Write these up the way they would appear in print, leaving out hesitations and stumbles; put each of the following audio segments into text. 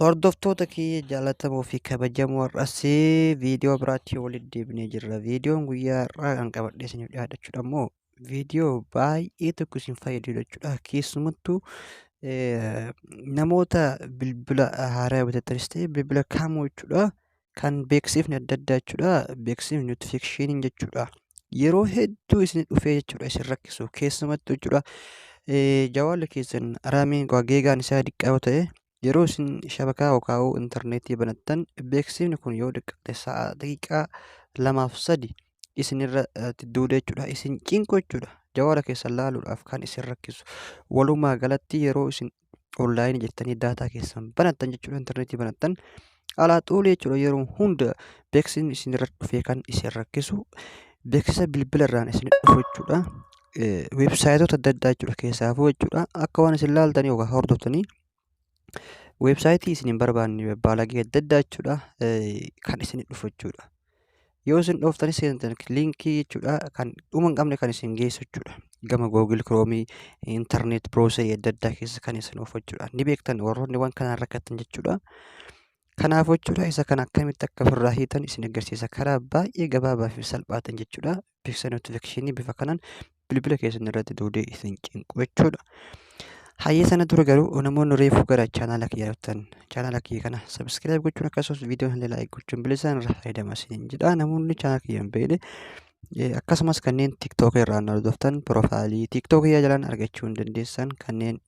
Hordoftoota kiyya jaallatamoo fi kabajamoo, har'as viidiyoo biraatti walitti deebinee jirra. Viidiyoon guyyaa har'aa kan qabadhee isiniif dhiyaadha jechuudha immoo viidiyoo baay'ee tokko isin fayyadu jechuudha. Keessumattuu namoota bilbila haaraa bitattanis ta'e bilbila kamuu jechuudha, kan beeksifni adda addaa jechuudha, beeksifni notification jechuudha, yeroo hedduu isin dhufee jechuudha isin rakkisu, keessumattuu jechuudha jawaalli keessan RAMiin geegaan isaa xiqqaa yoo ta'e, yeroo isin shabakaa yookaan intarneetii banattan beeksifni kun yoo xiqqaate sa'a daqiiqaa 2f 3 isinirra duuda jechuudha, isin cinqu jechuudha, jawaala keessan laaluudhaaf kan isin rakkisu. Walumaa galatti yeroo isin onlaayinii jettanii daataa keessan banattan jechuudha, intarneetii banattan alaa xuulee jechuudha, yeroo hunda beeksisni isin irra dhufee kan isin rakkisu, beeksisa bilbila irraan isin dhufu jechuudha. Weebsaayitoota adda addaa jechuudha, keessaafuu jechuudha, akka waan isin laaltanii yookaan hordoftanii weebsaayitii isin hin barbaanne baalagee adda addaa jechuudha kan isin dhufu jechuudha. Yoo isin dhooftanii seentan liinkii jechuudha kan dhuma hin qabne kan isin geessu jechuudha. Gama Google Chrome, internet browser adda addaa keessa kan isin oofu jechuudha. Ni beektan warroonni waan kanaan rakkatan jechuudha. Kanaaf jechuudha, isa kana akkamitti akka ofirraa hiitan isin agarsiisa karaa baay'ee gabaabaa fi salphaa ta'een jechuudha. Beeksisa notification bifa kanaan bilbila keessan irratti duudee isin cinqu jechuudha. Hayyee, sana dura garuu namoonni reefuu gara chaanaala kiyya dhuftan chaanaala kiyya kana subscribe gochuun akkasumas viidiyoo illee like gochuun bilisaan irraa fayyadamaa isiniin jedha. Namoonni chaanaala kiyya hin beekne, akkasumas kanneen TikTok irraa na hordoftan, piroofaayilii TikTok kiyya jalaan argachuu hin dandeessan. Kanneen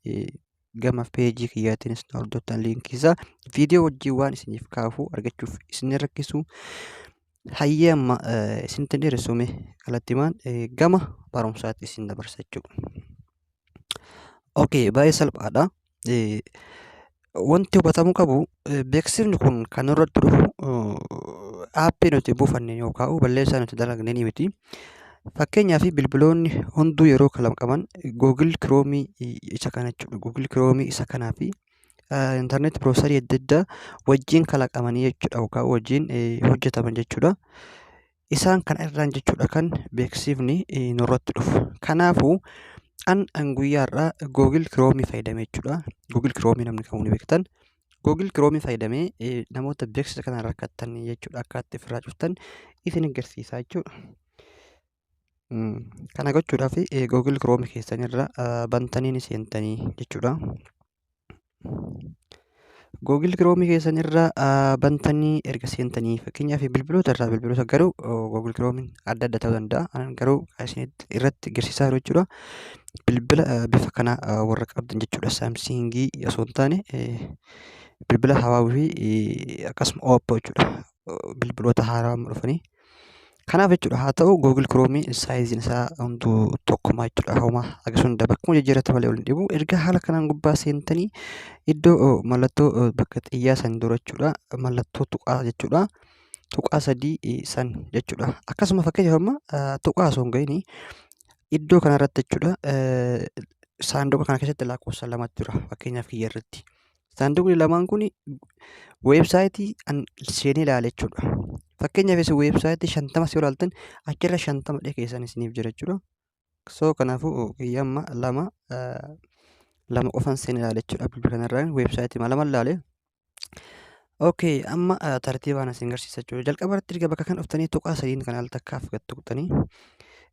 gama peejii kiyyaatiinis na hordoftan, liinkii isaa viidiyoo wajjin waan isiniif kaafu argachuuf isin rakkisu. Hayyee, amma isinitti dheeressume, kallattiimaan gama barumsaatti isin dabarsa jechuudha. Okay, baay'ee salphaadha. Wanti hubatamuu qabu, beeksifni kun kan irratti dhufu aappii nuti buufanne yookaan balleessaa nuti dalagne ni miti. Fakkeenyaaf, bilbiloonni hunduu yeroo kalaqaman Google Chrome isa kana jechuudha. Google Chrome isa kanaa fi internet browserii adda addaa wajjin kalaqamanii jechuudha yookaan wajjin hojjetaman jechuudha. Isaan kana irraan jechuudha kan beeksifni nurratti dhufu. Kanaafuu an guyyaa har'aa Google Chrome fayyadamee jechuudha. Google Chrome namni kamuu ni beektan. Google Chrome fayyadamee namoota beeksisa kanaan rakkattan jechuudha akka itti ofirraa cuftan isin agarsiisa jechuudha. Kana gochuudhaaf Google Chrome keessan irra bantanii ni seentanii jechuudha. Google Chrome keessan irra bantanii erga seentanii, fakkeenyaaf bilbiloota irraa bilbiloota garuu Google Chrome adda adda ta'uu danda'a. Anan garuu isinitti irratti agarsiisaa jiru jechuudha. Bilbila bifa kana warra qabdan jechuudha. Samsungii osoo hin taane bilbila Huawei fi akkasuma Oppo jechuudha. Bilbiloota haaraa dhufanii. Kanaaf jechuudha, haa ta'u, Google Chrome saayiziin isaa hunduu tokkuma jechuudha. Homaa akkasuma bakkuma jijjiirrata malee wal hin dhibu. Erga haala kanaan gubbaa seentanii iddoo mallattoo bakka xiyyaa san dura jechuudha. Mallattoo tuqaa jechuudha. Tuqaa sadii san jechuudha. Akkasuma fakkeenyaaf amma tuqaa osoo hin gahin iddoo kanarratti jechuudha, saanduqa kana keessatti lakkoofsa lamatu jira fakkeenyaaf kiyya irratti. Saanduqni lamaan kun weebsaayitii an seenee ilaale jechuudha. Fakkeenyaaf, isin weebsaayitii 50 yoo ilaaltan achirra 50 dhee keessan isiniif jira jechuudha. So kanaafuu kiyya amma lama lama qofan seenee ilaale jechuudha. Bilbila kanarraa weebsaayitii lama ilaale. Okay, amma tartiibaan isin agarsiisa jechuudha. Jalqaba irratti erga bakka kan dhuftanii tuqaa sadiin kan al takkaaf gad tuqxanii,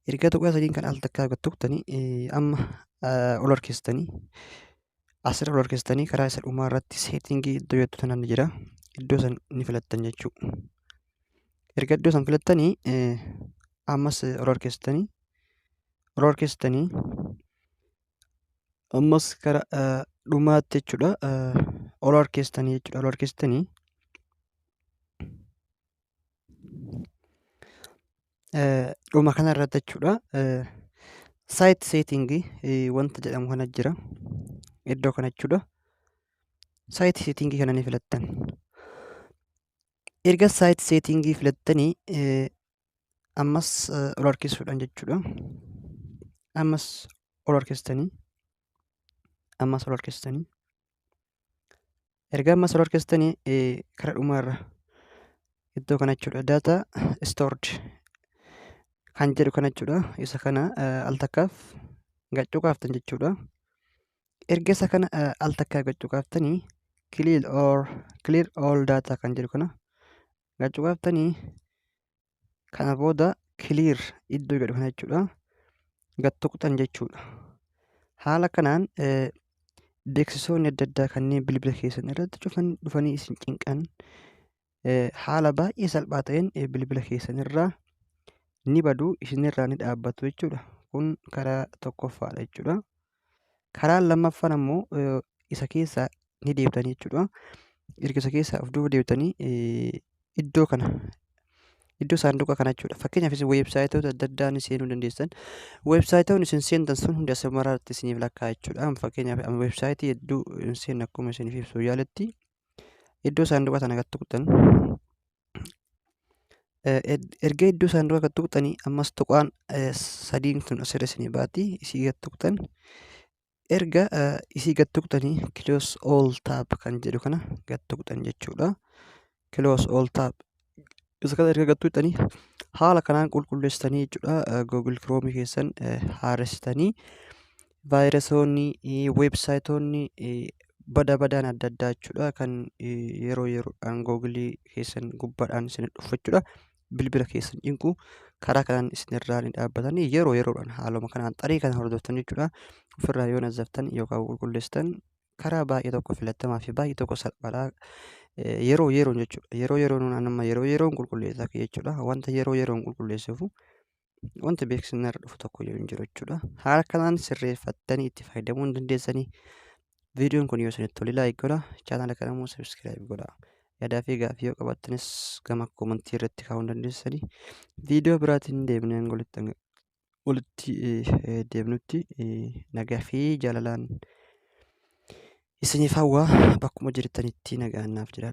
erga tuqaa sadiin kan al takkaaf gad tuqxanii, amma ol harkistanii, asirra ol harkistanii karaa isa dhumaa irratti settingii iddoo jettu sanan ni jira. Iddoo san ni filattan jechuudha. Erga iddoo san filattanii ammas ol harkistanii ammas kara dhumaatti jechuudha ol harkistanii jechuudha, ol harkistanii dhuma kana irratti jechuudha site settingii wanta jedhamu kana jira iddoo kana jechuudha. Site settingii kana ni filattan. Erga site settingii filattanii ammas ol harkisuudhaan jechuudha, ammas ol harkistanii, ammas ol harkistanii, erga ammas ol harkistanii kara dhumaarra iddoo kana jechuudha, data stored kan jedhu kana jechuudha, isa kana al takkaaf gaccuu kaaftan jechuudha. Erga isa kana al takkaa gaccuu kaaftanii Clear or clear all data kan jedhu kana gad cuqaaftanii, kana booda clear iddoo jedhu kana jechuudha gad tuqxan jechuudha. Haala kanaan beeksisoonni adda addaa kanneen bilbila keessan irratti cufan dhufanii isin cinqan haala baay'ee salphaa ta'een bilbila keessan irraa ni badu, isinirraa ni dhaabbatu jechuudha. Kun karaa tokkoffaadha jechuudha. Karaan lammaffaan ammoo isa keessaa ni deebitanii jechuudha. Erga isa keessaa of duuba deebitanii iddoo kana, iddoo saanduqa kana jechuudha. Fakkeenyaaf, isin weebsaayitoota adda addaa ni seenuu dandeessan. Weebsaayitoonni isin seentan sun hundi asuma irratti isiniif lakkaa'a jechuudha. Fakkeenyaaf, amma weebsaayitii hedduu hin seenne, akkuma isiniif ibsuu yaaletti iddoo saanduqa sana gad tuqxan. Erga iddoo saanduqa gad tuqxanii ammas tuqaan sadiin tun asirra isinii baati, isii gad tuqxan. Erga isii gad tuqxanii close all tab kan jedhu kana gad tuqxan jechuudha. Close all tab isa kana erga gad tuqxanii haala kanaan qulqulleessitanii jechuudha. Google Chrome keessan haaressitanii vaayirasoonni, weebsaayitoonni bada badaan adda addaa jechuudha kan yeroo yeroodhaan Google keessan gubbaadhaan isin dhufu jechuudha. Bilbila keessan cinqu karaa kanaan isinirraa ni dhaabbatanii yeroo yeroodhaan haaluma kanaan xarii kana hordoftan jechuudha. Ofirraa yoo nazzaftan yookaan qulqulleessitan karaa baay'ee tokko filatamaa fi baay'ee tokko salphaadha. Yeroo yeroon jechuudha. Yeroo yeroon amma yeroo yeroon qulqulleessaa jechuudha. Wanta yeroo yeroon qulqulleessuufu wanti beeksisni irra dhufu tokko iyyuu hin jiru jechuudha. Haala kanaan sirreeffattanii itti fayyadamuu hin dandeessanii. Viidiyoon kun yoo isinitti tole like godhaa. Chaanaala kana immoo subscribe godhaa. Yaadaa fi gaaffii yoo qabaattanis gama koomantii irratti kaa'uu hin dandeessanii. Viidiyoo biraatiin deebinee walitti deemnutti nagaa fi jaalalaan isiniif hawwa, bakkuma jirtanitti nagaan naaf jiraadha.